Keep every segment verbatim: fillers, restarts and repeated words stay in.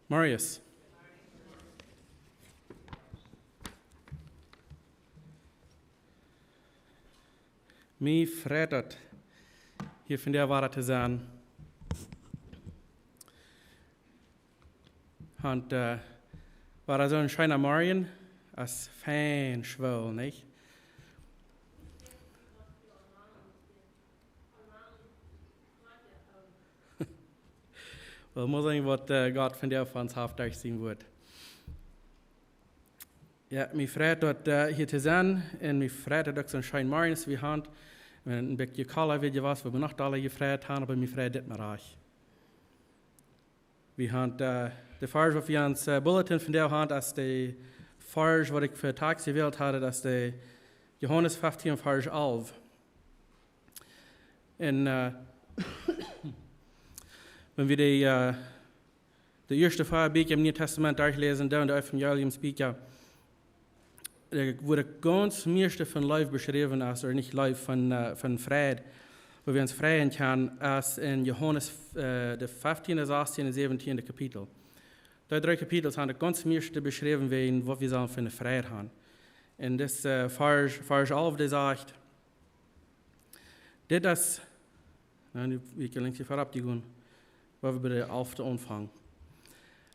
Marius. Mie freit daut, hia vondoag wada to sennen. Un, äh, wada soon scheena Morjen, es fein schwoll, nich? Well, mott seenen waut, äh, Gott vondoag fa ons haft derch sien Wuat. Jo, mie freit daut, äh, hia to sennen un mie freit daut uk soon scheena Morjen es wie haben. Wan een bät kolla wia jewast, wie noch dolla jefreit haben, oba mie freit dit mea rajcht. Wie haben, äh, de Varsch waut wie aun ons, äh, Bulletin vondoag haben, es de Varsch waut ekj fa Tekst jewält haud, es de Johanes fieftieen, Varsch alf. Un, äh, wan wie de, äh, de ieeschte vea Bieekja em Nieen Tastament derchläsen, dan de Evangeliumsbieekja, doa woat gaunz mieeschte von Leew beschräwen, aus, ooda nich Leew, von, äh, von Freid, woo wie ons freien kjennen, es en Johanes, äh, de fieftiende, sastiende un säwentiende Kapitel. Dee dree Kapitels haben daut gaunz mieeschte beschräwen, wäajen waut wie sellen fa eene Freid haben. Un dis, äh, Varsch, Varsch alf, dee sajcht, dit es, na, nu, wie kjennen hia verop gonen, wua wie bie de alfte aunfangen.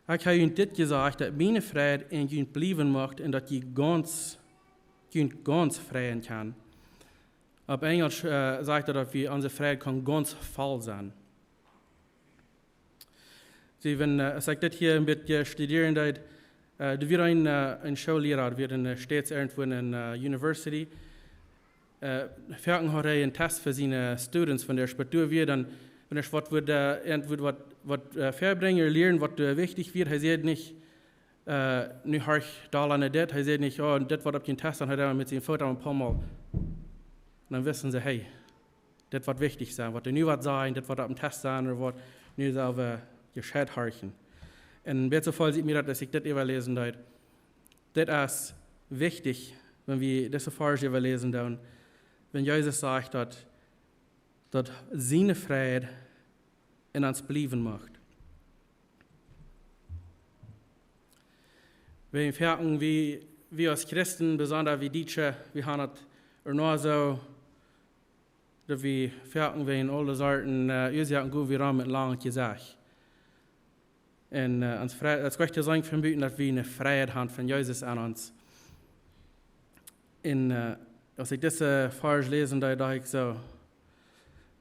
Ekj hab junt dit jesajcht, daut miene Freid en junt bliewen mucht un daut jie gaunz, junt gaunz freien kjennen. Opp Enjlisch, äh, sajcht daut, daut wie, onse Freid kaun gaunz voll sennen. See, wan, äh, aus ekj dit hia een bät studieren deed, äh, doa wia een, äh, een Schoolliera, doa wia een, äh, Staats irjentwua en, äh, University. Äh, foaken haud hee een Test fa siene, äh, Students, wan dee späda wia, dan, wan hee waut wudd, äh, irjentwaut, waut, waut, äh, vebrinjen, lieren, waut, äh, wichtich wia, hee säd nich, äh, nu horch dolla no dit, hee säd nich, oh, dit woat opp dän Test, dan haud hee met sienen Foot aul een poa Mol. Un dan wisten see, hey, dit woat wichtich sennen, waut hee nu woat sajen, dit woat opp dän Test sennen, ooda waut nu sell wie jescheit horchen. Un een bät soo väl sitt mie daut, aus ekj dit äwaläsen deed. Dit es wichtich, wan wie dise Varsch äwaläsen doonen, wan Jesus sajcht daut, daut siene Freid en ons bliewen mucht. Wie foaken, wie, wie aus Christen, besonda wie Dietsche, wie haben daut ea noch soo, daut wie foaken wäajen aule Sorten, äh, Uasoaken gonen wie rom met een langet Jesecht. Un, äh, ons Freid, daut es goot to seenen von buten, daut wie eene Freid haben von Jesus aun ons. Un, äh, aus ekj dise Varsch läsen deed, docht ekj soo,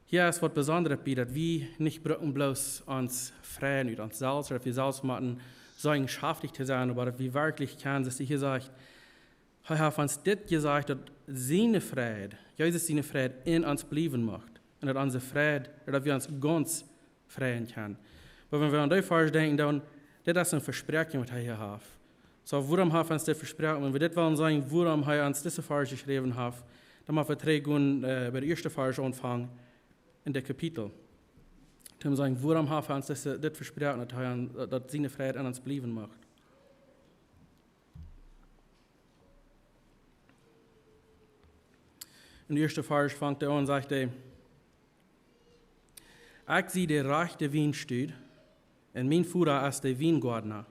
hia es waut Besondret bie, daut wie nich brucken bloos ons freien ut ons selfst, ooda daut wie selfst motten seenen schaftich to sennen, oba daut wie werkjlich kjennen, soo aus hee hia sajcht, hee haft ons dit jesajcht, daut siene Freid, Jesus siene Freid en ons bliewen mucht. Un daut onse Freid, daut wie ons gaunz freien kjennen. Oba wan wie aun dee Varsch denkjen, dan, dit es een Vespräakjen, waut hee hia haft. Soo, wuarom haft hee ons dit vesproaken? Wan wie dit wellen seenen, wuarom hee ons dise Varsch jeschräwen haft, dan mott wie trigj gonen, äh, bie de ieeschte Varsch aunfangen en dit Kapitel. Toom seenen, wuarom haft hee ons dise, dit vesproaken, daut hee aun, daut siene Freid en ons bliewen mucht. En de ieeschte Varsch fangt hee aun, sajcht hee, ekj sie de rajchte Wienstock, un mien Voda es de Wiengoadna.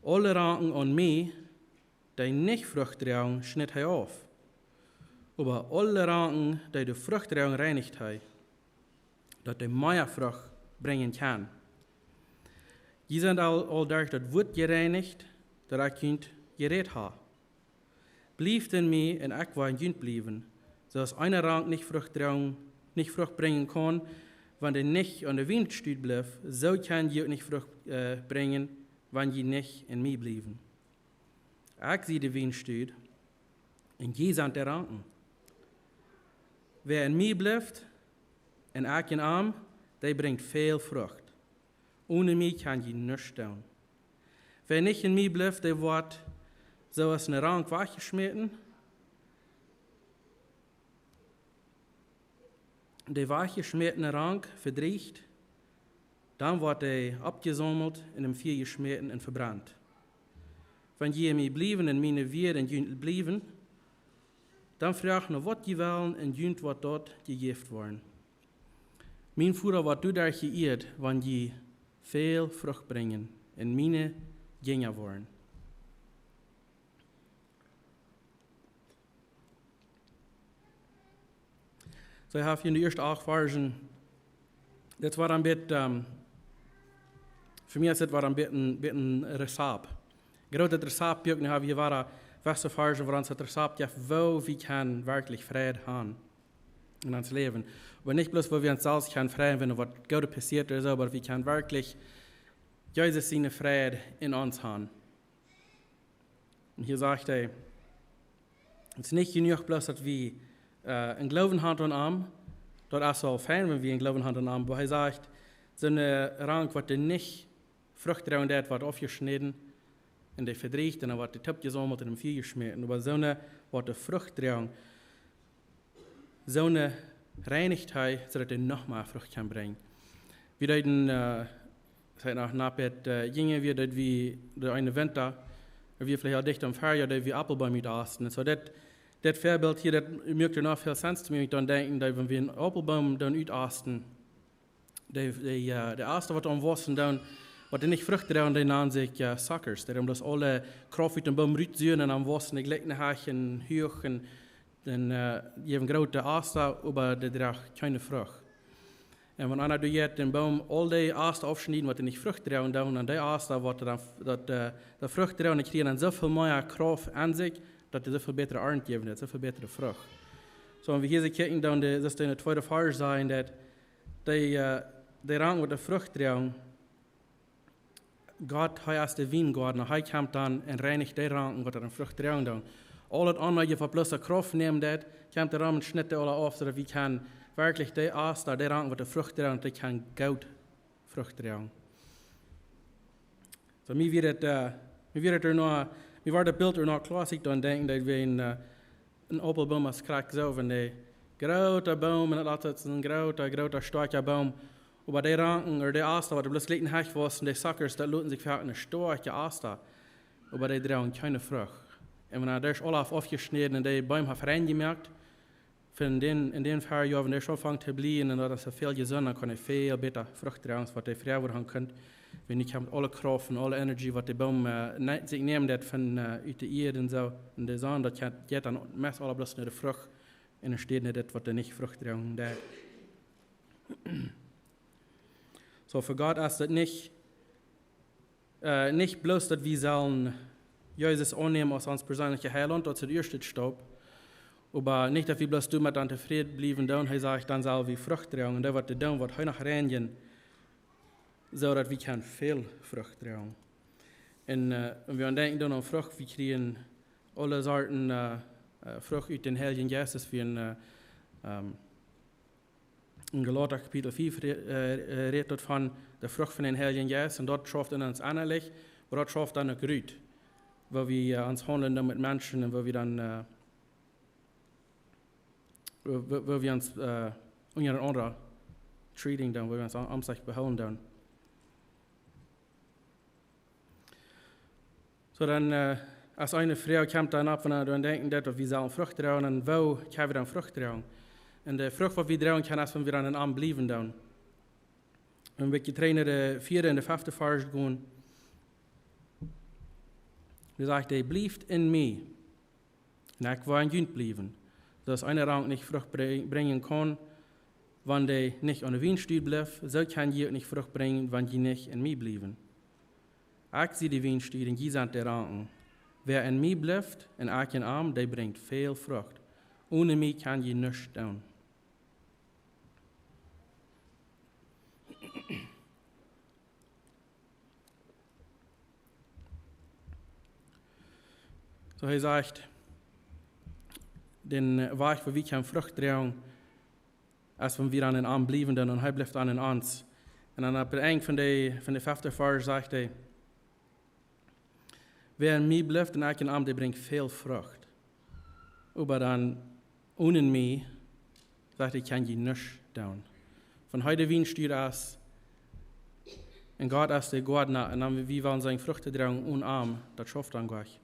Aule Ranken aun mie, dee nich Frucht droagen, schnitt hee auf. Oba aule Ranken, dee de Frucht droagen, reinicht hee, daut dee mea Frucht brinjen kjennen. Jie sent aul, aul derch daut Wuat jereinicht, daut ekj junt jerät hab. Bliewt en mie un ekj woa en junt bliewen. Soo aus eene Rank nich Frucht droagen, nich Frucht brinjen kaun, wan dee nich aun de Wienstock blift, soo kjenn jie uk nich Frucht, äh, brinjen, wan jie nich en mie bliewen. Ekj sie de Wienstock, un jie sent de Ranken. Wäa en mie blift, un ekj en am, dee brinjt väl Frucht. Onen mie kjenn jie nuscht doonen. Wäa nich en mie blift, dee woat soo aus eene Rank wajchjeschmäten. De wajchjeschmätne Rank vedrieecht, dan woat dee oppjesaumelt un em Fia jeschmäten un vebrent. Wan jie en mie bliewen un miene Wieed en junt bliewen, dan froagt no waut jie wellen un junt woat daut jejäft woaren. Mien Voda woat doaderch jeieet, wan jie väl Frucht brinjen un miene Jinja woaren. Soo, ekj hab hia en de ieeschte acht Varschen, dit wia een bät, ähm, fa mie es dit wia een bät, bät een Rezept. Groot daut Rezept, nu hab wie wada feste Varschen, wua ons daut Rezept jeft, woo wie kjennen werkjlich Fräd haben en ons Läwen. Oba nich bloos, woo wie ons selfst kjennen freien, wan waut Goodet passieet ooda soo, oba wie kjennen werkjlich Jesus siene Fräd en ons haben. Un hia sajcht hee, et es nich jenuach bloos daut wie, äh, een Gloowen haben aun am, daut es aul fein, wan wie een Gloowen haben aun am, oba hee sajcht, soone Rank, waut doa nich Frucht droagen deit, woat aufjeschnäden un dee vedrieecht un dan woat dee toopjesaumelt un em Fia jeschmäten. Oba soone, waut doa Frucht droagen, soone reinicht hee, soo daut dee noch mea Frucht kjennen brinjen. Wie deeden, äh, sent noch no bät, äh, jinja, wie deeden wie, dee eene Winta, wie veleicht aul dicht aum Farjoa, deeden wie Aupelbeem uteasten. Un soo daut, daut Väabilt hia, daut moakt noch väl Sinn to mie, wan ekj dan denkj, daut wan wie eenen Aupelboom dan uteasten, dee, dee, äh, dee Asten, waut aum wausen dan, waut dee nich Frucht droagen, dee nanen sikj, äh, suckers. Dee doonen daut aule Krauft ut dän Boom rutsuen un dan wausen dee jlikj no Hecht un huach un, un, äh, jäwen groote Asten, oba dee droagen kjeene Frucht. Un wan eena doa jeit dän Boom aul dee Asten aufschnieden, waut dee nich Frucht droagen, dan, dan dee Asten, waut dan, daut, äh, dee Frucht droagen, dee kjrieen dan soo väl mea Krauft aun sikj, daut dee soo väl bätre Arnt jäwen, daut soo väl bätre Frucht. Soo, wan wie hia soo kjikjen, dan dee, daut es dee tweede Varsch, sajcht daut, dee, äh, dee Ranken, waut dee Frucht droagen, Gott, hee es de Wiengoaden, un hee kjemt dan un reinicht dee Ranken, waut doa Frucht droagen doonen. Aul daut aundre, waut bloos de Krauft nämen deit, kjemt hee rom un schnitt dee aule auf, soo daut wie kjennen werkjlich dee Asten, dee Ranken, waut dee Frucht droagen, dee kjennen goot Frucht droagen. Soo, mie wia daut, äh, mie wia daut uk noch, mie wia daut Bilt uk noch kloa, aus ekj dan denkj, daut wie eenen, äh, eenen Aupelboom es krakjt soo, wan dee groota Boom, un daut es een groota, groota, stoakja Boom. Oba dee Ranken, ooda dee Asten, waut doa bloos jlikj no Hecht wausen, dee suckers, dee loten sikj foaken en stoakje Asten. Oba dee droagen kjeene Frucht. Un wan eena dee aul haft aufjeschnäden un dee Boom haft rein jemoakt, fa en dän, en dän Farjoa, wan dee aunfangt to blieejen, un daut es väl jesunta, dan kaun hee väl bäta Frucht droagen, aus waut dee Farjoa haud kunt. Wan dee kjemt aule Krauft un aule Energie, waut dee Boom, äh, ne-, sikj nämen deit von, äh, ut de Ieed un soo, un de Sonn, daut jeit, jeit dan meist aule bloos no de Frucht, un dan steit no daut, waut dee nich Frucht droagen deit. Soo, fa Gott es daut nich, äh, nich bloos, daut wie sellen Jesus aunnämen aus ons perseenlicha Heilaunt, daut es de ieeschte Staup. Oba nich, daut wie bloos doamet dan tofräd bliewen doonen. Hee sajcht, dan sell wie Frucht droagen. Un daut woat dee doonen, woat hee noch reinijen, soo daut wie kjennen väl Frucht droagen. Un, äh, wan wie aun denkjen doonen aun Frucht, wie kjrieen aule Sorten, äh, äh, Frucht ut dän Heiljen Jeist, aus wie en, äh, ähm, en Galata Kapitel fief re-, äh, äh, rät doavon, de Frucht von dän Heiljen Jeist, un daut schauft en ons ennalich, oba daut schauft dan uk rut, woo wie, äh, ons haundlen dan met Menschen un woo wie dan, äh, woo, woo, woo wie ons, äh, unjarenaunda treaten dan, woo wie ons aum, aum sikj behoolen dan. Soo dan, äh, aus eene Froag kjemt dan opp, wan wie dan denkjen, daut wie sellen Frucht droagen, un woo kjenn wie dan Frucht droagen? Un de Frucht, waut wie droagen kjennen, es, wan wie dan en am bliewen doonen. Un wan wie trigj no de vieede un de fefte Varsch gonen, doa sajcht hee: "Bliewt en mie, un ekj woa en junt bliewen. Soo aus eene Rank nich Frucht bre-, brinjen kaun, wan dee nich aun de Wienstock blift, soo kjenn jie uk nich Frucht brinjen, wan jie nich en mie bliewen. Ekj sie de Wienstock un jie sent de Ranken. Wäa en mie blift un ekj en am, dee brinjt väl Frucht. Onen mie kjenn jie nuscht doonen." Soo, hee sajcht, dän, äh, Wajch, woo wie kjennen Frucht droagen, es wan wie aun am bliewen doonen un hee blift aun ons. Un dan opp daut Enj von de, von de fefte Varsch sajcht hee: "Wäa en mie blift un ekj en am, dee brinjt väl Frucht. Oba dan onen mie", sajcht hee, "kjenn jie nuscht doonen." Wan hee de Wienstock es un Gott es de Goaden, un dan wie wellen siene Frucht droagen onen am, daut schauft dan goanich.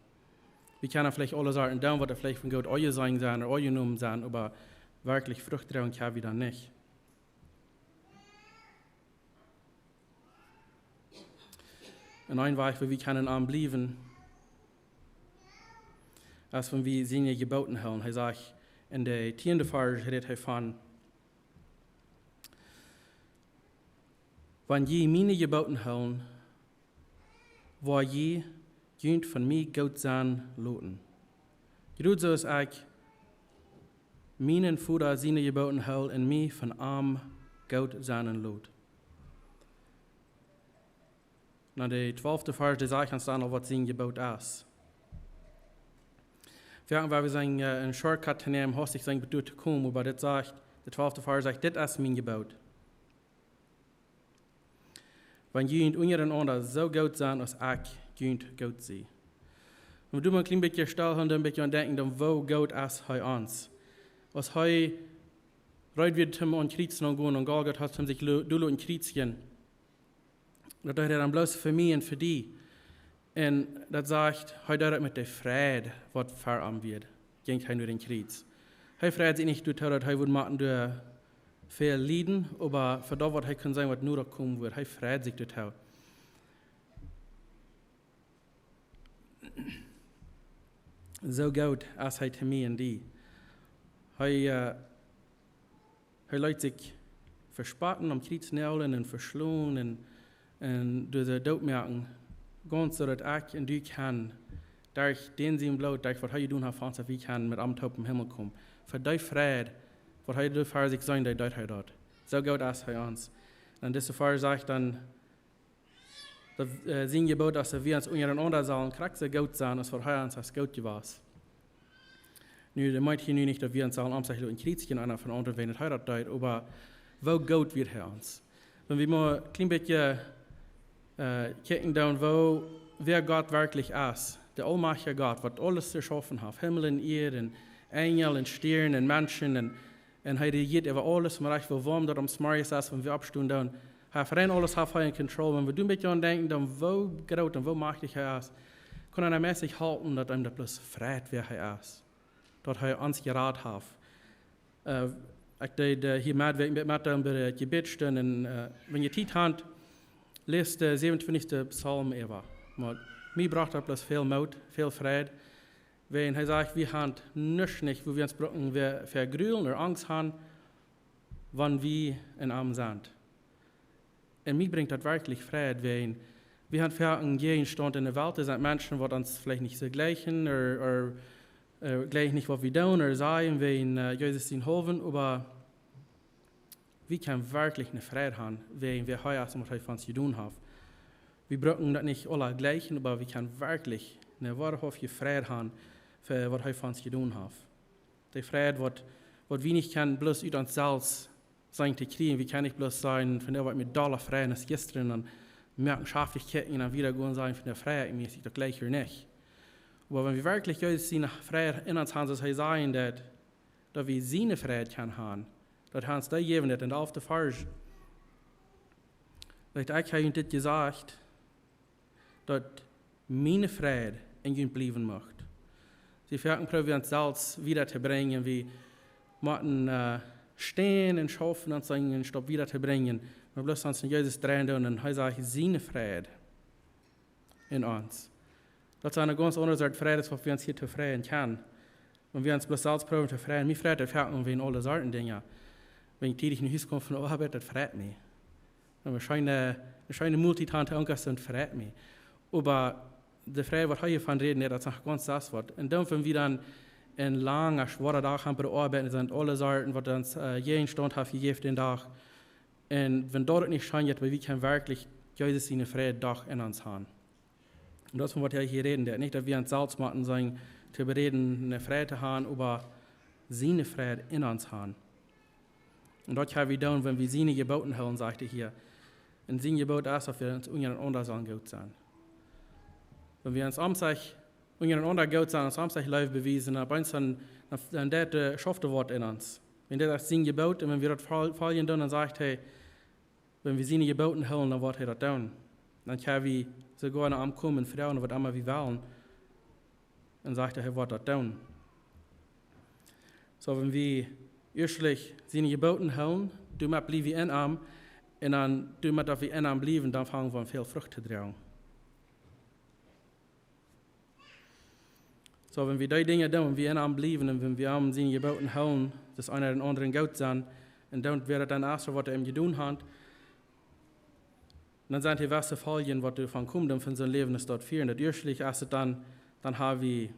Wie kjennen veleicht aule Sachen doonen, waut veleicht von Gott aunjeseenen sent ooda aunjenomen sent, oba werkjlich Frucht droagen kjenn wie dan nich. Un een Wajch, woo wie kjennen aunbliewen, es wan wie siene Jeboten hoolen. Hee sajcht en de tieende Varsch, rät hee von: Wan jie miene Jeboten hoolen, woa jie junt von mie goot sennen loten, jrod soo aus ekj mienen Voda siene Jeboten hool un mie von am goot sennen lot. Na, de twalfte Varsch, dee sajcht ons dan aul, waut sien Jeboot es. Wie haben, wie sent, äh, een Shortcut to nämen, hastich sent, bat doa to komen, oba dit sajcht, de twalfte Varsch sajcht: Dit es mien Jeboot, wan jie junt unjarenaunda soo goot sent, aus ekj junt goot sie. Un wie doonen een kjlien bät stell un een bät aun denkjen, dan woo goot es hee ons. Aus hee reed wia, om aum Kjriez to gonen, un Golgatha, om sikj lo-, doa loten kjriezijen, daut deed hee dan bloos fa mie un fa die. Un daut sajcht, hee deed daut met de Freid, waut ver am wia, jinkj hee no dän Kjriez. Hee freid sikj nich doatoo, daut hee wudd motten doa väl lieden, oba fa daut, waut hee kunn seenen, waut nu noch komen wudd, hee freid sikj doatoo. Soo goot es hee to mie un die. Hee, äh, hee leet sikj vespotten, aum Kjriez näajlen un veschlonen un, un doa doot moaken, gaunz soo daut ekj un du kjennen derch dän sien Bloot, derch waut hee jedonen haft fa ons, daut wie kjennen met am toop em Himmel komen. Fa dee Freid, waut hee doa ver sikj seenen deed, deed hee daut. Soo goot es hee ons. Un dise Varsch sajcht dan, daut, äh, sien Jeboot es, daut wie ons unjarenaunda sellen krakjt soo goot sennen, aus waut hee ons es goot jewast. Nu, daut meent hia nu nich, daut wie ons sellen aum sikj loten kjriezijen, eena von aundren, wan hee daut deed, oba woo goot wia hee ons. Wan wie mau een kjlien bät, äh, kjikjen dan, woo, wäa Gott werkjlich es, de aulmajchtja Gott, waut aules jeschaufen haft, Himmel un Ieed un Enjel un Stieren un Menschen un, un hee rejieet äwa aules, mau rajcht woo woam daut aum Morjes es, wan wie oppstonen dan, hee haft rein aules haft hee en control. Wan wie doa een bät aun denkjen, dan woo groot un woo majchtich hee es, kaun eena meist nich halpen, daut eenem daut bloos freit, wäa hee es, daut hee ons jerat haft. Äh, ekj deed, äh, hia met, met, met, äh, bie de Jebäd stonen un, äh, wan jie Tiet han, läst de säwenuntwintichste Psalm äwa. Mau mie brocht daut bloos väl Moot, väl Freid. Wan hee sajcht, wie han nuscht nich, woo wie ons brucken, wäa, väa grülen ooda Angst han, wan wie en am sent. Un mie brinjt daut werkjlich Freid, wan wie han väl en Jäajenstaunt en de Welt, doa sent Menschen, waut ons veleicht nich soo jlikjen, ooda, ooda, äh, jlikjen nich, waut wie doonen ooda sajen, wäajen, äh, Jesus sien Hoolen, oba wie kjennen werkjlich eene Freid han, wäajen wäa hee es un waut hee fa ons jedonen haft. Wie brucken daut nich aula jlikjen, oba wie kjennen werkjlich eene woarhauftje Freid han, fa waut hee fa ons jedonen haft. De Freid, waut, waut wie nich kjennen bloos ut ons selfst sennen to kjrieen. Wie kjennen nich bloos sajen, von dee, waut mie dolla freien es aus jistren, un moaken schaftich kjikjen un dan wieda gonen sajen, von dee frei ekj mie, es daut jlikj ooda nich. Oba wan wie werkjlich Jesus siene Freid en ons han, soo aus hee sajen deed, daut wie siene Freid kjennen han, daut hee ons dee jäwen deed, en de alfte Varsch, sajcht: Ekj hab junt dit jesajcht, daut miene Freid en junt bliewen mucht. See, foaken proowen wie ons selfst wieda to brinjen, wie motten, äh, stonen un schaufen un ons een Stap wieda to brinjen, mau bloos ons no Jesus dreien doonen, un hee sajcht, siene Freid en ons. Daut es eene gaunz aundre Sort Freid, aus waut wie ons hia to freien kjennen. Wan wie ons bloos selfst proowen to freien, mie freit daut foaken, wan wie en aule Sorten Dinja, wan ekj tiedich no Hus kom von de Oabeit, daut freit mie. Wan wie scheene, scheene Moltiet han to Owentkost, daut freit mie. Oba de Freid, waut hee hia von räden deed, daut es noch gaunz aundasch waut. Un dan, wan wie dan een langa, schwoara Dach han bie de Oabeit, un sent aule Sorten, waut ons, äh, Jäajenstaunt haft jejäft dän Dach, un wan daut nich scheen jeit, oba wie kjennen werkjlich Jesus siene Freid doch en ons han. Un daut es von waut hee hia räden deed. Nich daut wie ons selfst motten sennen to bereeden, eene Freid to han, oba siene Freid en ons han. Un daut kjenn wie doonen, wan wie siene Jeboten hoolen, sajcht hee hia. Un sien Jebot es, daut wie ons unjarenaunda sellen goot sennen. Wan wie ons aum sikj unjarenaunda goot sennen, ons aum sikj Leew bewiesen, dan opp eemol dan, dan, dan deit de Schauft waut en ons. Wan dit es sien Jebot, un wan wie daut fol-, foljen doonen, dan sajcht hee, wan wie siene Jeboten hoolen, dan woat hee daut doonen. Dan kjenn wie soogoa no am komen, froagen, waut emma wie wellen. Un sajcht hee, hee woat daut doonen. Soo, wan wie ieeschtlich siene Jeboten hoolen, doamet bliew wie en am, un dan doamet daut wie en am bliewen, dan fang wie aun väl Frucht to droagen. Soo, wan wie dee Dinja doonen, wan wie en am bliewen un wan wie am siene Jeboten hoolen, daut eena dän aundren goot sent, un dan woat daut dan ieescht waut hee jedonen haft, dan sent hia waut de Foljen waut doavon komen, dan von soon Läwen es daut fieren. Daut ieeschte es daut dan, dan ha wie,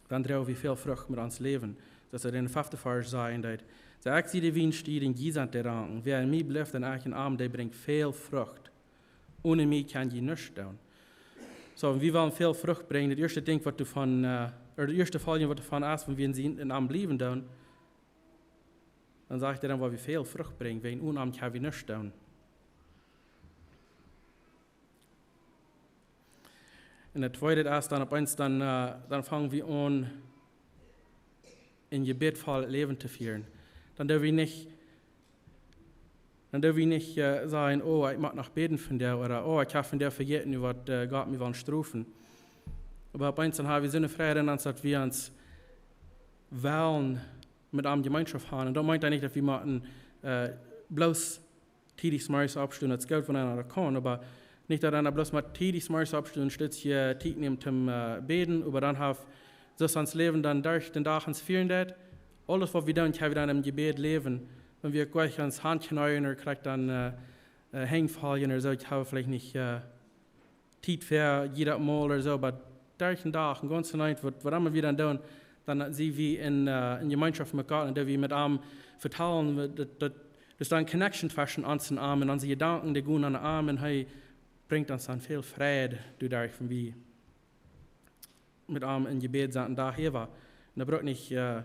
dan droag wie väl Frucht met ons Läwen. Daut es en dän feften Varsch sajen deed. Soo, ekj sie de Wienstock un jie sent de Ranken. Wäa en mie blift un ekj en am, dee brinjt väl Frucht. Onen mie kjenn jie nuscht doonen. Soo, wan wie wellen väl Frucht brinjen, daut ieeschte Dinkj waut doavon, äh, ooda daut ieeschte Foljen waut doavon es, wan wie en sien, en am bliewen doonen, dan sajcht hee dan, woo wie väl Frucht brinjen, wiels onen am kjenn wie nuscht doonen. Un daut tweede es dan opp eemol dan, äh, dan fang wie aun, een jebädvoll Läwen to fieren. Dan doo wie nich, dan doo wie nich, äh, sajen, oh, ekj mott noch bäden vondoag, ooda, oh, ekj hab vondoag vejäten, waut, äh, Gott mie well strofen. Oba opp eemol dan ha wie soone Freid en ons, daut wie ons wellen met am Jemeenschoft haben. Un daut meent dan nich, daut wie motten, äh, bloos tiedich zemorjes oppstonen, daut es goot, wan eena daut kaun, oba nich daut eena bloos mau tiedich zemorjes oppstonen, Stootje Tiet nemt toom, äh, bäden, oba dan haft soo ons Läwen dan derch dän Dach ons fieren deit. Aules waut wie doonen, kjenn wie dan em Jebäd läwen. Wan wie goanich ons Haunt kjneen ooda krakjt dan, äh, äh, henjfaulen ooda soo, ekj hab veleicht nich, äh, Tiet fa jieda Mol ooda soo, oba derch dän Dach, een gaunzen Dach, waut, waut emma wie dan doonen, dan sie wie en, äh, en Jemeenschoft met Gott un daut wie met am vetalen, daut, daut, daut es dan Connection tweschen ons un am un onse Jedanken, dee gonen aun am un hee brinjt ons dan väl Freid, doaderch wan wie met am em Jebäd sent, een Dach äwa. Un daut brukt nich, äh,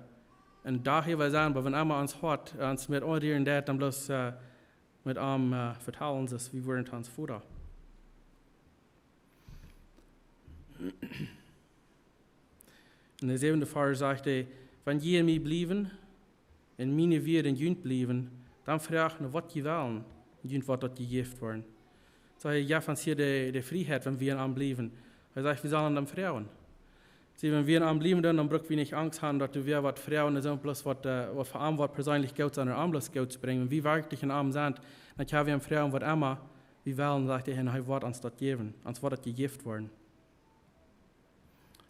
een Dach äwa sennen, oba wan emma ons Hoat, äh, ons met aunrieren deit, dan bloos, äh, met am, äh, vetalen, soo aus wie wudden to ons Voda. En dän säwenden Varsch sajcht hee, wan jie en mie bliewen, un miene Wieed en junt bliewen, dan froagt no waut jie wellen, un junt woat daut jejäft woaren. Soo, hee jeft ons hia de, de Frieheit, wan wie en am bliewen. Hee sajcht, wie sellen dan froagen. See, wan wie en am bliewen, dan, dan bruck wie nich Angst haben, daut doa wäa waut froagen es, bloos waut, äh, waut fa am woat perseenlich Goots aun, aun bloos Goots brinjen. Wan wie werkjlich en am sent, dan kjenn wie am froagen, waut emma wie wellen, sajcht hee, un hee woat ons daut jäwen. Ons woat daut jejäft woaren.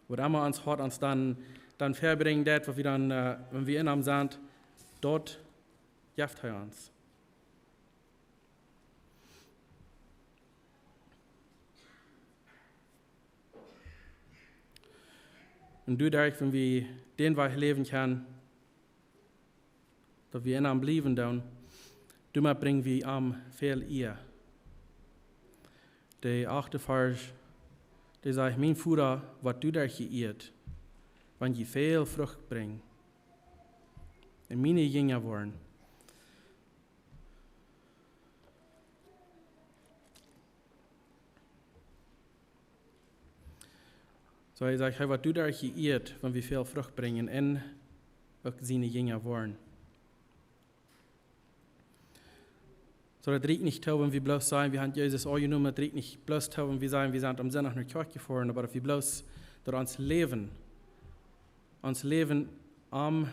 Waut emma ons Hoat ons dan, dan vebrinjen deit, waut wie dan, äh, wan wie en am sent, daut jeft hee ons. Un doaderch, wan wie dän Wajch läwen kjennen, daut wie en am bliewen doonen, doamet brinj wie am väl Ea. De achte Varsch, dee sajcht, mien Voda woat doaderch jeieet, wan jie väl Frucht brinjen un miene Jinja woaren. Soo, hee sajcht, hee woat doaderch jeieet, wan wie väl Frucht brinjen un uk siene Jinja woaren. Soo, daut rieekjt nich too, wan wie bloos sajen, wie haben Jesus aunjenomen, daut rieekjt nich bloos too, wan wie sajen, wie sent aum Sindach no Kjoakj jefoaren, oba daut wie bloos, daut ons Läwen, ons Läwen aum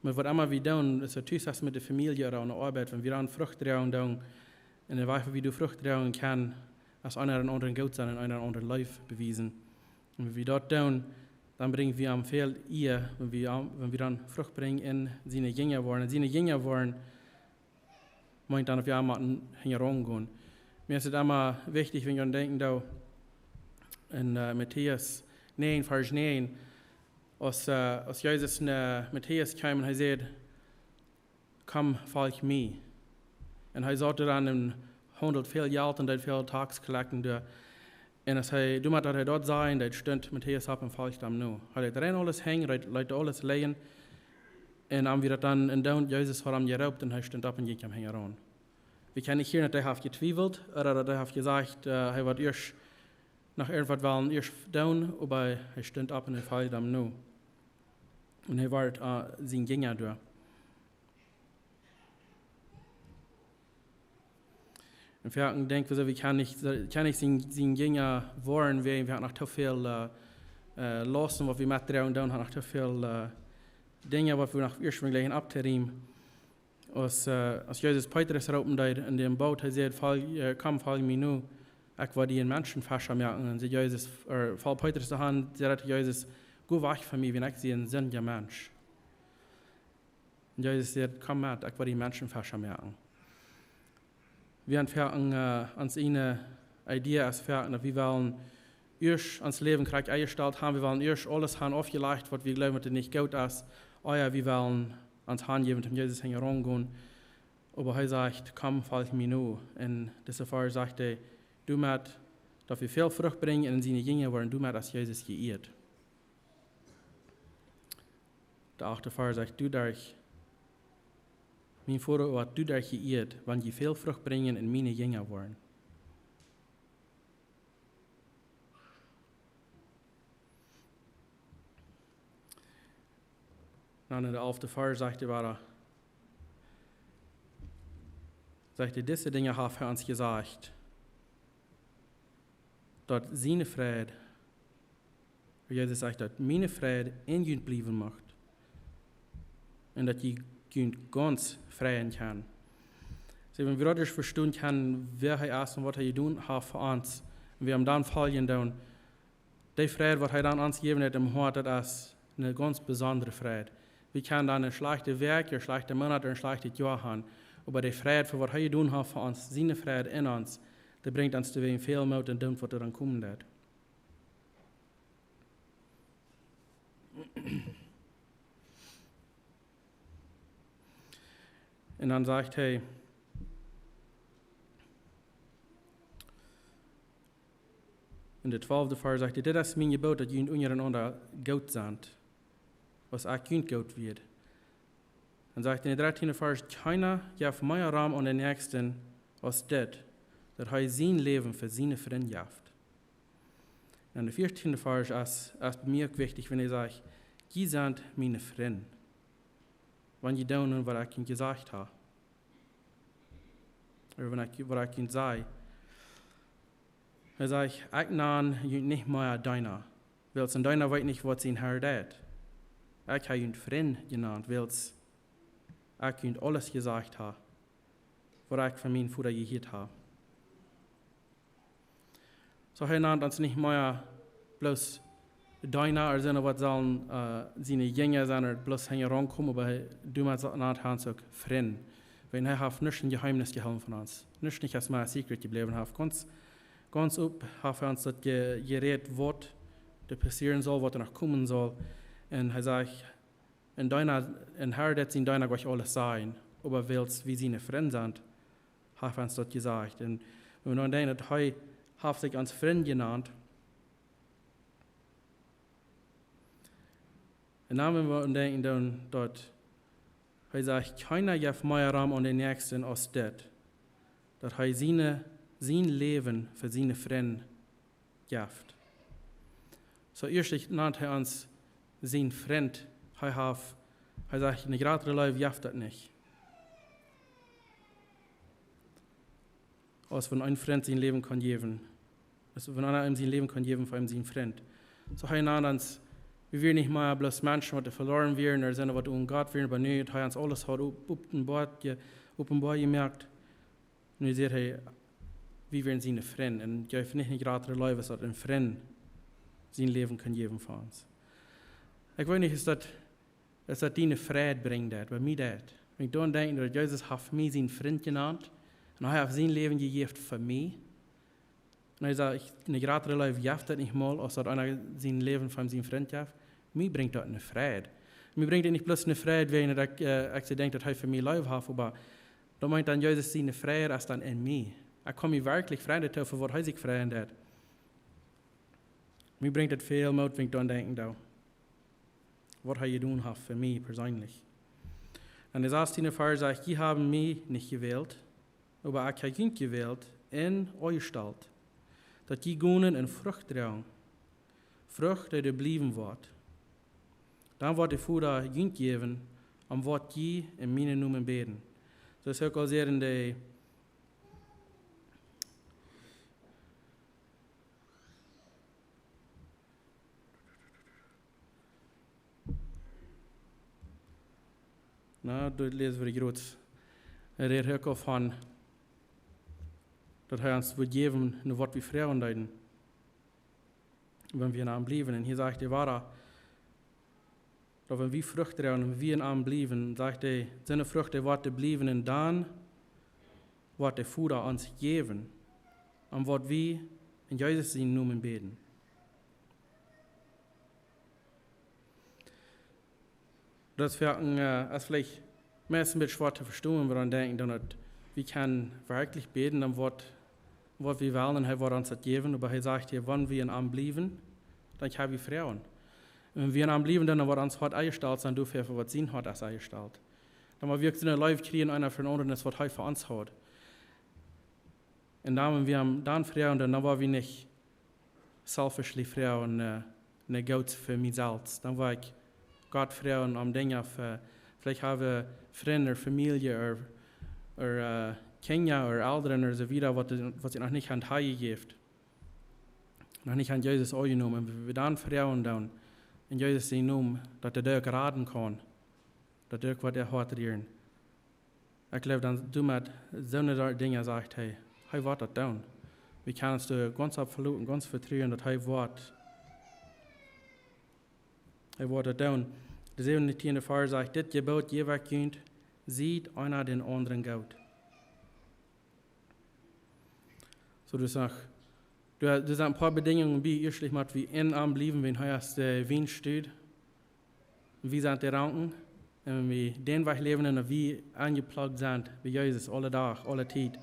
met waut emma wie doonen, es daut tus es met de Famielje ooda aun de Oabeit, wan wie dan Frucht droagen doonen, un de Wajch, woo wie doa Frucht droagen kjennen, es eena dän aundren goot sennen un eena dän aundren Leew bewiesen. Un wan wie daut doonen, dan brinj wie am väl Ea, wan wie am, wan wie dan Frucht brinjen un siene Jinja woaren. Un siene Jinja woaren, meent dan, daut wie am motten hinjaraun gonen. Mie es daut emma wichtich, wan ekj aun denkjen doo, en, äh, Matäus näajen, Varsch näajen, aus, äh, aus Jesus no Matäus kjeem un hee säd, komm, folj mie. Un hee saut doa dan un haundelt väl Jelt un deed väl Tax collecten doa. Un aus hee, doamet daut hee daut sach, dan stunt Matäus opp un foljd am no. Hee leet rein aules henjen, hee leet aules lijen. Un dan wia daut dan, un dan Jesus haud am jeroopt un hee stunt opp un jinkj am hinjaraun. Wie kjennen nich hieren, daut hee haft jetwiewelt, ooda daut hee haft jesajcht, äh, hee wudd ieescht noch irjentwaut wellen ieescht doonen, oba hee stunt opp un hee foljd am no. Un hee wort, äh, sien Jinja doa. Un wie denkjen, soo, wie kjennen nich, kjennen nich sien, sien Jinja woaren, wiels wie haben noch too väl, äh, äh, Lausten, waut wie met droagen doonen, haben noch too väl, äh, Dinja, waut wie noch ieescht mol jlikjen opptorieemen. Aus, äh, aus Jesus Petrus roopen deed en däm Boot, hee säd, folj, äh, komm, folj mie no. Ekj woa die een Menschenfescha moaken. Un säd Jesus, ea, foll Petrus de Haunt, säd to Jesus: Go wajch von mie, wiels ekj sie een sindja Mensch. Un Jesus säd: Komm met, ekj woa die een Menschenfescha moaken. Wie haben foaken, ea, ons eene Idee es foaken, daut wie wellen ieescht ons Läwen krakjt enjestalt haben, wie wellen ieescht aules haben aufjelajcht, waut wie jleewen, daut nich goot es, ea wie wellen ons hanjäwen, om Jesus hinjaraun gonen. Oba hee sajcht: Komm, folj mie no. Un dise Varsch sajcht hee: Doamet, daut wie väl Frucht brinjen un siene Jinja woaren, doamet es Jesus jeieet. De achte Varsch sajcht: Doaderch, mien Voda woat doaderch jeieet, wan jie väl Frucht brinjen un miene Jinja woaren. Dan en de alfte Varsch sajcht hee wada, sajcht hee: Dise Dinja haft hee ons jesajcht, daut siene Freid, wua Jesus sajcht, daut miene Freid en junt bliewen mucht, un daut jie junt gaunz freien kjennen. See, wan wie daut ieescht vestonen kjennen, wäa hee es un waut hee jedonen haft fa ons, un wie am dan foljen doonen, dee Freid, waut hee dan ons jäwen woat em Hoat, daut es eene gaunz besondre Freid. Wie kjennen dan eene schlajchte Wäakj, een schlajchta Moonat, een schlajchtet Joa haben, oba dee Freid, fa waut hee jedonen haft fa ons, siene Freid en ons, dee brinjt ons doawäajen väl Moot un doonen, waut doa dan komen woat. Un dan sajcht hee en de twalfte Varsch, sajcht hee: Dit es mien Jeboot, daut jie unjarenaunda goot sent, aus ekj junt goot wia. Dan sajcht hee en de dartiende Varsch: Kjeena jeft mea Rum aun dän Näakjsten aus dit, daut hee sien Läwen fa siene Frind jeft. Un de vieetiende Varsch es, es bie mie uk wichtich, wan hee sajcht: Jie sent miene Frind, wan jie doonen, waut ekj junt jesajcht hab. Ooda wan ekj, waut ekj junt saj. Hee sajcht: Ekj nan junt nich mea Deena, wiels een Deena weet nich, waut sien Herr deit. Ekj hab junt Frind jenant, wiels ekj junt aules jesajcht hab, waut ekj von mienen Voda jehieet hab. Soo, hee nant ons nich mea bloos Deena, ooda sent waut sellen, ea, siene Jinja sennen, ooda bloos hinjaraun komen, oba hee, doamet sa-, nant hee ons uk Frind. Wiels hee haft nuscht een Jeheemnis jehoolen von ons. Nuscht nich es mea secret jebläwen, haft gaunz, gaunz op haft hee ons daut je-, jerät, waut doa passieren saul, waut doa noch komen saul. Un hee sajcht, een Deena, een Herr deit sienen Deena nich aules sajen, oba wiels wie siene Frind sent, haft hee ons daut jesajcht. Un wan wie dan denkjen, daut hee haft sikj ons Frind jenant, un dan wan wie dan denkjen, dan daut hee sajcht: Kjeena jeft mea Rum aun dän Näakjsten aus dit, daut hee siene, sien Läwen fa siene Frind jeft. Soo ieescht nant hee ons sien Frind. Hee haft, hee sajcht, eene jratre Leew jeft daut nich, aus wan een Frint sien Läwen kaun jäwen. Aus wan eena sien Läwen kaun jäwen fa sien Frint. Soo hee nant ons, wie wieren nich mea bloos Menschen, waut veloaren wieren, ooda sent waut onen Gott wieren, oba nu, hee ons aules haud op, openboa je-, openboa jemoakt. Nu sajcht hee, wie wieren siene Frind. Un jeft nich eene jratre Leew, aus daut een Frint sien Läwen kaun jäwen fa ons. Ekj weet nich, es daut, es daut diene Freid brinjt daut, bie mie daut. Wan ekj dan denkj, daut Jesus haft mie sien Frint jenant, un hee haft sien Läwen jejäft fa mie. Un hee sajcht, ekj, eene jratre Leew jeft daut nich mol, aus daut eena sien Läwen fa sien Frint jeft. Mie brinjt daut eene Freid. Mie brinjt daut nich bloos eene Freid, wiels ekj, ea, ekj soo denkj, daut hee fa mie Leew haft, oba daut meent dan, Jesus siene Freid es dan en mie. Ekj kaun mie werkjlich freien doaräwa, fa waut hee sikj freien deit. Mie brinjt daut väl Moot, wan ekj dan denkjen doo, waut hee jedonen haft fa mie perseenlich. Un de sastiende Varsch sajcht: Jie haben mie nich jewält, oba ekj hab junt jewält un aunjestalt, daut jie gonen un Frucht droagen, Frucht, dee doa bliewen woat. Dan woat de Voda junt jäwen, om waut jie en mienen Nomen bäden. Soo aus ekj aul säd en de Na, doa läs wie groot. Hee rät hia uk von, daut hee ons wudd jäwen, no waut wie froagen deeden, wan wie en am bliewen. Un hia sajcht hee wada, daut wan wie Frucht droagen un wie en am bliewen, sajcht hee, soone Frucht, dee woat doa bliewen, un dan woat de Voda ons jäwen, om waut wie en Jesus sienen Nomen bäden. Daut es fa een, äh, es veleicht meist een bät schwoa to vestonen, wan wie denkjen, daut wie kjennen werkjlich bäden, om waut, waut wie wellen, un hee woat ons daut jäwen, oba hee sajcht hia, wan wie en am bliewen, dan kjenn wie froagen. Un wan wie en am bliewen, dan woat ons Hoat enjestalt sennen, doafäa fa waut sien Hoat es enjestalt. Dan woa wie uk soone Leew kjrieen, eena fa dän aundren, aus waut hee fa ons haft. Un dan, wan wie am dan froagen, dan, dan woa wie nich selfishly froagen, äh, nä, Gott fa mie selfst. Dan woa ekj Gott froagen om Dinja fa, veleicht hab wie Frind ooda Famielje ooda, ooda, äh, Kjinja ooda Elren ooda soo wieda, waut, waut see noch nich han hanjejäft, noch nich han Jesus aunjenomen. Wan wie dan froagen dan en Jesus sienen Nomen, daut hee dee uk raden kaun, daut hee uk woat äa Hoat rieren. Ekj jleew dan, doamet, soone Dinja sajcht hee, hee woat daut doonen. Wie kjennen ons doa gaunz opp veloten, gaunz vetruen, daut hee woat, hee woat daut doonen. De säwentieende Varsch sajcht: "Dit Jeboot jäw ekj junt: Siet eena dän aundren goot." Soo, daut es noch, doa, doa sent een poa Bedinjungen bie, ieeschtlich mott wie en am bliewen, wiels hee es de Wienstock. Wie sent de Ranken. Un wan wie dän Wajch läwen un wie aunjeplakt sent bie Jesus aule Doag, aule Tiet,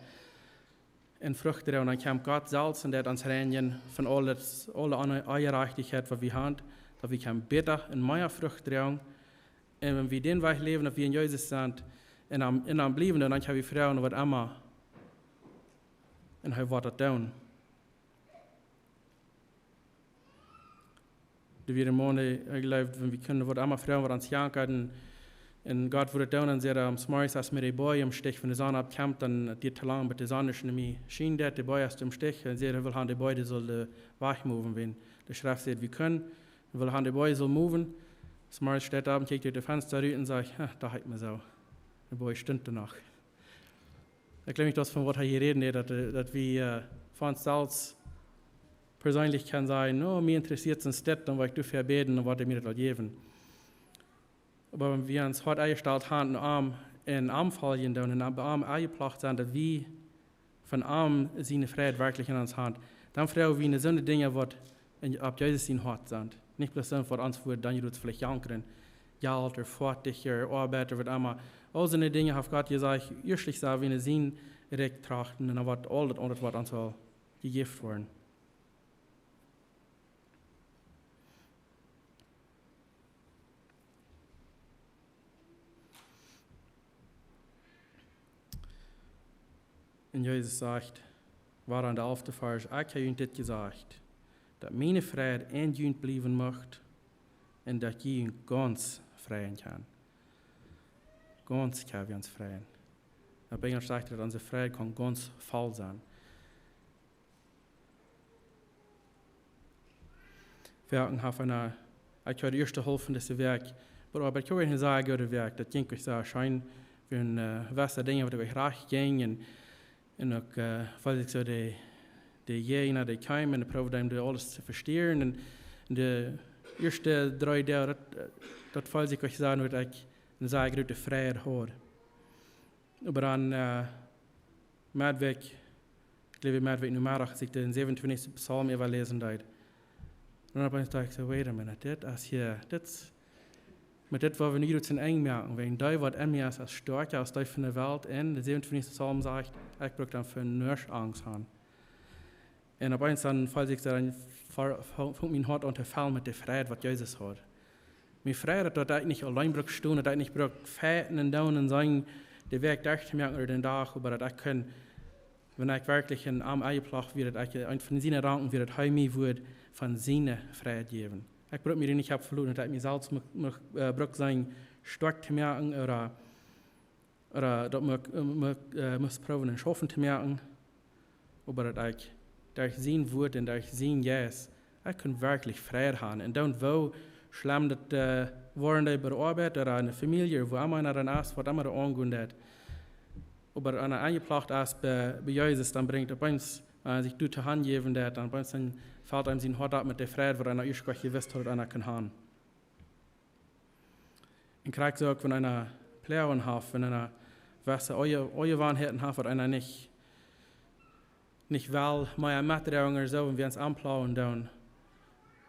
un Frucht droagen, dan kjemt Gott selfst un deit ons reinjen von aules, aule Onje-, Onjerajchtichkjeit, waut wie han, daut wie kjennen bäta un mea Frucht droagen. Un wan wie dän Wajch läwen, daut wie en Jesus sent, en am, en am bliewen, dan kjenn wie froagen waut emma. Un hee woat daut doonen. De wieede Monden, ekj jleew, wan wie kjennen waut emma froagen, waut ons jankat, un, un Gott wudd daut doonen, dan säd hee, aus zemorjes, aus mie de Bojen em Stich von de Sonn oppkjemt, dan, äh, diet to lang, bat de Sonn es no mie schient, de Bojen es em Stich, un säd hee, well han de Bojen, dee sull, äh, wajchmoven, wan de Schreft sajcht, wie kjennen, well han de Bojen sull moven. Zemorjes steit hee opp un kjikjt ut de Fensta rut un sajcht: "Ha, daut haud ekj mie soo. De Bojen stunt doa noch." Ekj jleew nich, daut es von waut hee hia räden deed, daut, äh, daut wie, äh, von ons selfst perseenlich kjennen sajen: "No, mie interessieet daut nich, dan woa ekj doafäa bäden un woat hee mie daut jäwen." Oba wan wie ons Hoat enjestalt han, en am, en am foljen doonen, un bie am enjeplakt sent, daut wie von am siene Freid werkjlich en ons han, dan froagen wie no soone Dinja, waut en, opp Jesus sien Hoat sent. Nich bloos soont, waut ons wudd dan jrods veleicht jankren, Jelt ooda Foatich ooda Oabeit ooda waut emma. Aul soone Dinja haft Gott jesajcht, ieeschtlich sell wie no sien Rikj trachten un dan woat aul daut aundre, waut ons woat jejäft woaren. Un Jesus sajcht, wada en de alfte Varsch: "Ekj hab junt dit jesajcht, daut miene Freid en junt bliewen mucht, un daut jie junt gaunz freien kjennen." Gaunz kjenn wie ons freien. Opp Enjelsch sajcht hee, daut onse Freid kaun gaunz voll sennen. Wie hauden, ekj hab de ieeschte Halft von dise Wäakj, oba ekj hab eene sea goode Wäakj. Daut jinkj uk sea scheen. Wie hauden, äh, waut Dinja, waut uk rajcht jinjen. Un, un uk, äh, wiels ekj soo de, de Jäajna, dee kjeemen un proowden dee aules to vestieren. Un, un de ieeschte dree Doag, daut, äh, daut feeld sikj uk sea, daut ekj eene sea groote Freid haud. Oba dan, äh, Meddwäakj, ekj jleew, Meddwäakj Nomeddach, aus ekj dän säwenuntwintichsten Psalm äwaläsen deed. Un opp eemol docht ekj soo: "Wait a minute, dit es hia, dit, met dit woa wie nu jrods een Enj moaken, wiels dee, waut en mie es, es stoakja aus dee von de Welt." Un de säwenuntwintichste Psalm sajcht, ekj bruck dan fa nuscht Angst han. Un opp eemol dan feeld ekj soo, dan fa-, fa-, funk mien Hoat aun to fellen met de Freid, waut Jesus haud. Mie freid daut, daut ekj nich auleen bruck stonen, daut ekj nich bruck fighten un doonen un sennen, de Wäakj derch to moaken ooda dän Dach, oba daut ekj kunn, wan ekj werkjlich en am enjeplakt wia, daut ekj eent von siene Ranken wia, daut hee mie wudd von siene Freid jäwen. Ekj bruck mie nich opp veloten, daut ekj mie selfst mu-, mu-, äh, bruck sennen stoakj to moaken ooda ooda daut mie, äh, mie, äh, must proowden en schaufen to moaken, oba daut ekj derch sien Wuat un derch sienen Jeist, ekj kunn werkjlich Freid han. Un dan, woo schlemm daut, äh, woaren deed bie de Oabeit ooda en de Famielje, wua emma eena dan es, waut emma doa aungonen deed. Oba wan eena aunjeplocht es bie, bie Jesus, dan brinjt opp eemol, wan eena sikj doa to hanjäwen deit, dan opp eemol dan felt eenem sien Hoat opp met de Freid, waut eena ieescht jewist haud, daut eena kunn haben. Un krakjt soo uk, wan eena Ploagen haft, wan eena jewesse Oaja-, Oajawanheiten haft, waut eena nich, nich well, mea metdroagen, soo, wan wie ons aunploagen doonen,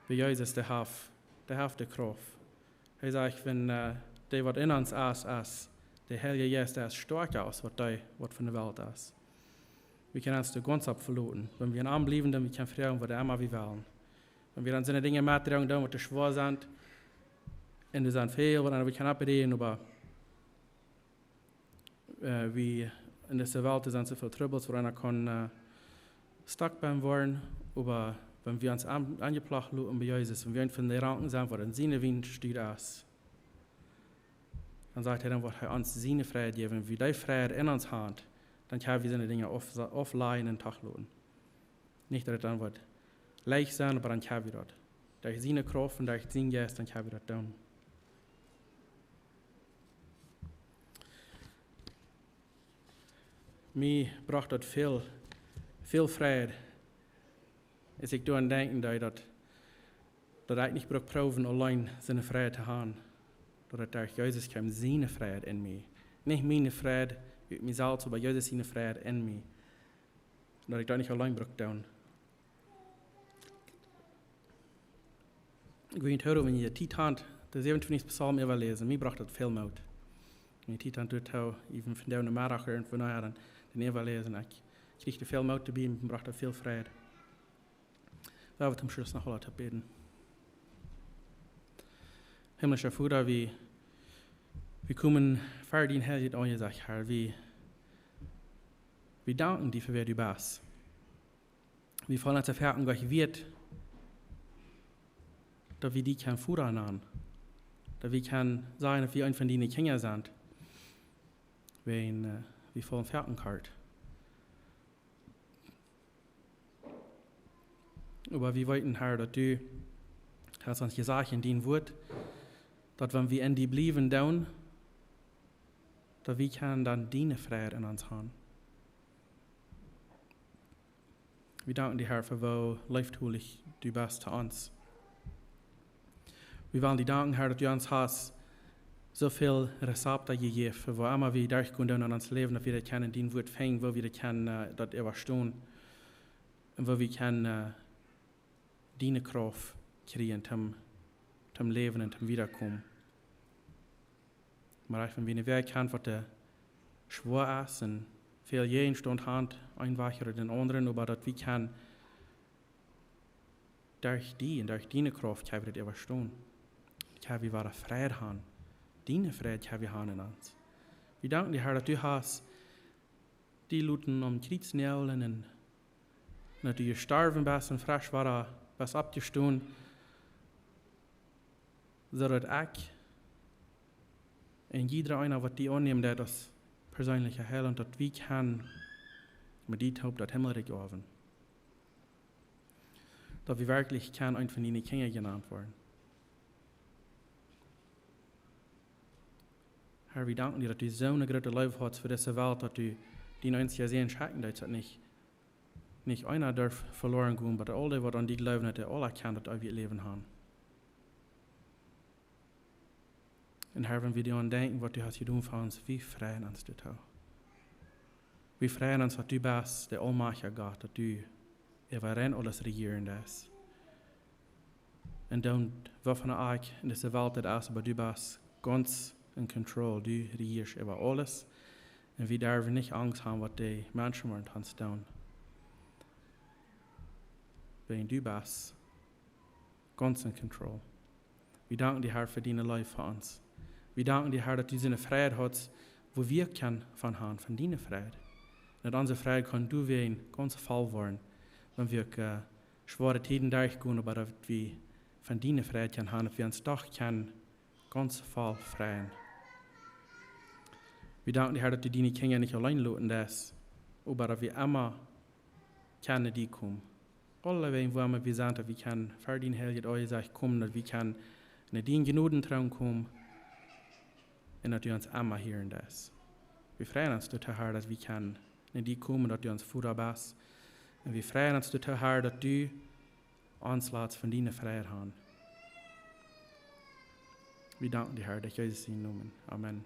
bie Jesus, dee haft, dee haft de Krauft. Hee sajcht, wan, äh, dee waut en ons es, es, de Heilje Jeist, dee es stoakja aus waut dee, waut von de Welt es. Wie kjennen ons doa gaunz opp veloten. Wan wie aun am bliewen, dan wie kjennen froagen, waut emma wie wellen. Wan wie dan soone Dinja metdroagen doonen, waut too schwoa sent, un doa sent väl, waut wie kjennen oppräden, oba, äh, wie en dise Welt, doa sent soo väl Trubbels, wua eena kaun, äh, stuck bie woaren, oba wan wie ons aun-, aunjeplocht loten bie Jesus, wan wie eent von de Ranken sent, waut en siene Wienstock es, dan sajcht hee, dan woat hee ons siene Freid jäwen. Wan wie dee Freid en ons haben, dan kjenn wie soone Dinja auf-, auflajen un trigj loten. Nich daut et dan woat leicht sennen, oba dan kjenn wie daut. Derch siene Krauft un derch sienen Jeist, dan kjenn wie daut doonen. Mie brocht daut väl, väl Freid, aus ekj doaraun denkjen deed, daut, daut ekj nich bruck proowen, auleen soone Freid to haben. Daut et derch Jesus kjeem, siene Freid en mie. Nich miene Freid ut mie selfst, oba Jesus siene Freid en mie. Daut ekj daut nich auleen bruck doonen. Ekj weet nich, wan jie Tiet haben, dän säwentwintichsten Psalm äwaläsen. Mie brocht daut väl Moot. Wan jie Tiet haben, doot et, even vondoag Nomeddach irjentwua, na jo, dan, dan äwaläsen. Ekj kjrieech doa väl Moot bie, mie brocht daut väl Freid. Lot ons toom Schluss noch mol bäden. Himmlischa Voda, wie, wie komen ver dien heiljet Aunjesecht, Herr. Wie, wie danken die fa wäa du best. Wie faulen ons Hoat opp, daut wie die kjennen Voda nanen. Daut wie kjennen sajen, daut wie eent von diene Kjinja sent. Wan, äh, wie faulen foaken kort. Oba wie weeten, Herr, daut du hast ons jesajcht en dien Wuat, daut wan wie en die bliewen doonen, daut wie kjennen dan diene Freid en ons haben. Wie danken die, Herr, fa woo leeftolich du best to ons. Wie wellen die danken, Herr, daut du ons hast soo väl Rezepten jejäft, fa woo emma wie derchgonen doonen en ons Läwen, daut wie daut kjennen en dien Wuat finjen, woo wie daut kjennen, äh, daut äwastonen. Un woo wie kjennen, äh, diene Krauft kjrieen toom, toom läwen un toom wiedakomen. Mau wan wie ne Wäakj haben, waut, äh, schwoa es un väl Jäajenstaunt haben, een Wajch ooda dän aundren, oba daut wie kjennen derch die un derch diene Krauft kjenn wie daut äwastonen. Kjenn wie wada Freid haben. Diene Freid kjenn wie haben en ons. Wie danken die, Herr, daut du hast die loten aum Kjriez noaglen un daut du jestorwen best un fresch wada best oppjestonen, soo daut ekj un jiedra eena, waut die aunnämen deit aus perseenelja Heilaunt, daut wie kjennen met die toop daut Himmelrikj oawen. Daut wie werkjlich kjennen eent von diene Kjinja jenant woaren. Herr, wie danken die, daut du soone groote Leew hast fa dise Welt, daut du dien eensja Sän schekjen deetst, daut nich, nich eena darf veloren gonen, oba daut aul dee, waut aun die jleewen, daut dee aula kjennen daut eewje Läwen haben. Un Herr, wan wie doaraun denkjen, waut du hast jedonen fa ons, wie freien ons doatoo. Wie freien ons, daut du best de aulmajchtja Gott, daut du äwa rein aules rejieren deist. Un dan, woo von de Akj en dise Welt et es, oba du best gaunz en control, du rejieescht äwa aules. Un wie derwen nich Angst haben, waut de Menschen woaren ons doonen. Wiels du best gaunz en control. Wie danken die, Herr, fa diene Leew fa ons. Wie danken die, Herr, daut du soone Freid hast, wua wie kjennen von haben, von diene Freid. Daut onse Freid kaun doawäajen gaunz voll woaren, wan wie uk, äh, schwoare Tieden derchgonen, oba daut wie von diene Freid kjennen haben, daut wie ons doch kjennen gaunz voll freien. Wie danken die, Herr, daut du diene Kjinja nich auleen loten deist, oba daut wie emma kjennen no die komen. Aulewäajen, wua emma wie sent, daut wie kjennen ver dien heiljet Aunjesecht komen, daut wie kjennen no dienen Jnodentroon komen un daut du ons emma hieren deist. Wie freien ons doatoo, Herr, daut wie kjennen no die komen, daut du ons Voda best. Un wie freien ons doatoo, Herr, daut du ons latst von diene Freiheit han. Wie danken die, Herr, derch Jesus sienen Nomen. Amen.